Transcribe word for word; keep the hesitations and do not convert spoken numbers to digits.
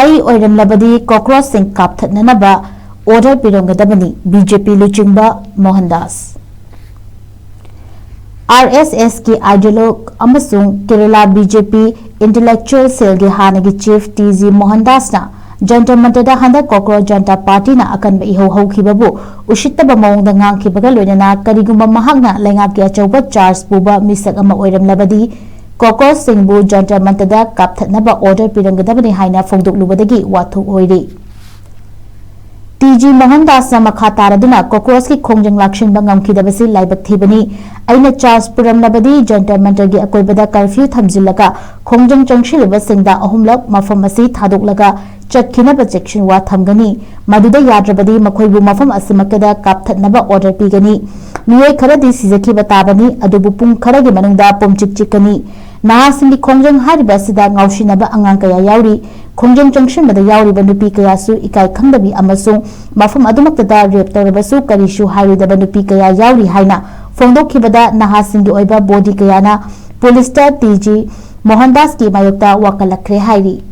ꯑꯩ ꯑꯣꯏꯔꯝꯂꯕꯗꯤ ꯀꯣꯀ꯭ꯔꯣꯆꯁꯤꯡ ꯀꯥꯞꯊꯠꯅꯅꯕ ꯑꯣꯔꯗꯔ ꯄꯤꯔꯝꯒꯗꯕꯅꯤ, ꯕꯤ ꯖꯦ ꯄꯤ ꯂꯨꯆꯤꯡꯕ ꯃꯣꯍꯟ ꯗꯥꯁ꯫ ꯑꯥꯔ ꯑꯦꯁ ꯑꯦꯁꯀꯤ ideologue ꯑꯃꯁꯨꯡ Kerala B J P intellectual cellꯒꯤ ꯍꯥꯟꯅꯒꯤ chief ꯇꯤ ꯖꯤ ꯃꯣꯍꯟ ꯗꯥꯁꯅ ꯖꯟꯇꯔ ꯃꯟꯇꯔꯗ ꯍꯟꯗꯛ ꯀꯣꯀ꯭ꯔꯣꯆ ꯖꯟꯇꯥ ꯄꯥꯔꯇꯤꯅ ꯑꯀꯟꯕ ꯏꯍꯧ ꯍꯧꯈꯤꯕꯕꯨ ꯎꯁꯤꯠꯇꯕ ꯃꯑꯣꯡꯗ ꯉꯥꯡꯈꯤꯕꯒ ꯂꯣꯏꯅꯅ ꯀꯔꯤꯒꯨꯝꯕ ꯃꯍꯥꯛꯅ ꯂꯩꯉꯥꯛꯀꯤ ꯑꯆꯧꯕ charge ꯄꯨꯕ ꯃꯤꯁꯛ ꯑꯃ ꯑꯣꯏꯔꯝꯂꯕꯗꯤ ꯀꯣꯀ꯭ꯔꯣꯆꯁꯤꯡꯕꯨ ꯖꯟꯇꯔ ꯃꯟꯇꯔꯗ ꯀꯥꯞꯊꯠꯅꯕ ꯑꯣꯔꯗꯔ ꯄꯤꯔꯝꯒꯗꯕꯅꯤ ꯍꯥꯏꯅ ꯐꯣꯡꯗꯣꯛꯂꯨꯕꯗꯒꯤ ꯋꯥꯊꯣꯛ ꯑꯣꯏꯔꯤ꯫ ꯇꯤ ꯖꯤ ꯃꯣꯍꯟ ꯗꯥꯁꯅ ꯃꯈꯥ ꯇꯥꯔꯗꯨꯅ ꯀꯣꯀ꯭ꯔꯣꯆꯀꯤ ꯈꯣꯡꯖꯪ ꯂꯥꯛꯁꯤꯟꯕ ꯉꯝꯈꯤꯗꯕꯁꯤ ꯂꯥꯏꯕꯛ ꯊꯤꯕꯅꯤ꯫ ꯑꯩꯅ charge ꯄꯨꯔꯝꯂꯕꯗꯤ ꯖꯟꯇꯔ ꯃꯟꯇꯔꯒꯤ ꯑꯀꯣꯏꯕꯗ curfew ꯊꯝꯖꯤꯜꯂꯒ ꯈꯣꯡꯖꯪ ꯆꯪꯁꯤꯜꯂꯤꯕꯁꯤꯡꯗ ꯑꯍꯨꯝꯂꯛ ꯃꯐꯝ ꯑꯁꯤ ꯊꯥꯗꯣꯛꯂꯒ ꯆꯠꯈꯤꯅꯕ ꯆꯦꯛꯁꯤꯟꯋꯥ ꯊꯝꯒꯅꯤ꯫ ꯃꯗꯨꯗ ꯌꯥꯗ꯭ꯔꯕꯗꯤ ꯃꯈꯣꯏꯕꯨ ꯃꯐꯝ ꯑꯁꯤꯃꯛꯇꯗ ꯀꯥꯞꯊꯠꯅꯕ ꯑꯣꯔꯗꯔ ꯄꯤꯒꯅꯤ꯫ ꯃꯤꯑꯣꯏ ꯈꯔꯗꯤ ꯁꯤꯖꯈꯤꯕ ꯇꯥꯕꯅꯤ, ꯑꯗꯨꯕꯨ ꯄꯨꯡ ꯈꯔꯒꯤ ꯃꯅꯨꯡꯗ ꯄꯨꯝꯆꯤꯛ ꯆꯤꯛꯀꯅꯤ꯫ ꯅꯍꯥꯁꯤꯡꯒꯤ ꯈꯣꯡꯖꯪ ꯍꯥꯏꯔꯤꯕ ꯑꯁꯤꯗ ꯉꯥꯎꯁꯤꯟꯅꯕ ꯑꯉꯥꯡ ꯀꯌꯥ ꯌꯥꯎꯔꯤ꯫ ꯈꯣꯡꯖꯪ ꯆꯪꯁꯤꯟꯕꯗ ꯌꯥꯎꯔꯤꯕ ꯅꯨꯄꯤ ꯀꯌꯥꯁꯨ ꯏꯀꯥꯏ ꯈꯪꯗꯕꯤ ꯑꯃꯁꯨꯡ ꯃꯐꯝ ꯑꯗꯨꯃꯛꯇꯗ rape ꯇꯧꯔꯕꯁꯨ ꯀꯔꯤꯁꯨ ꯍꯥꯏꯔꯣꯏꯗꯕ ꯅꯨꯄꯤ ꯀꯌꯥ ꯌꯥꯎꯔꯤ ꯍꯥꯏꯅ ꯐꯣꯡꯗꯣꯛꯈꯤꯕꯗ ꯅꯍꯥꯁꯤꯡꯒꯤ ꯑꯣꯏꯕ body ꯀꯌꯥꯅ ꯄꯨꯂꯤꯁꯇ ꯇꯤ ꯖꯤ ꯃꯣꯍꯟ ꯗꯥꯁꯀꯤ ꯃꯥꯌꯣꯛꯇ ꯋꯥꯀꯠꯂꯛꯈ꯭ꯔꯦ ꯍꯥꯏꯔꯤ꯫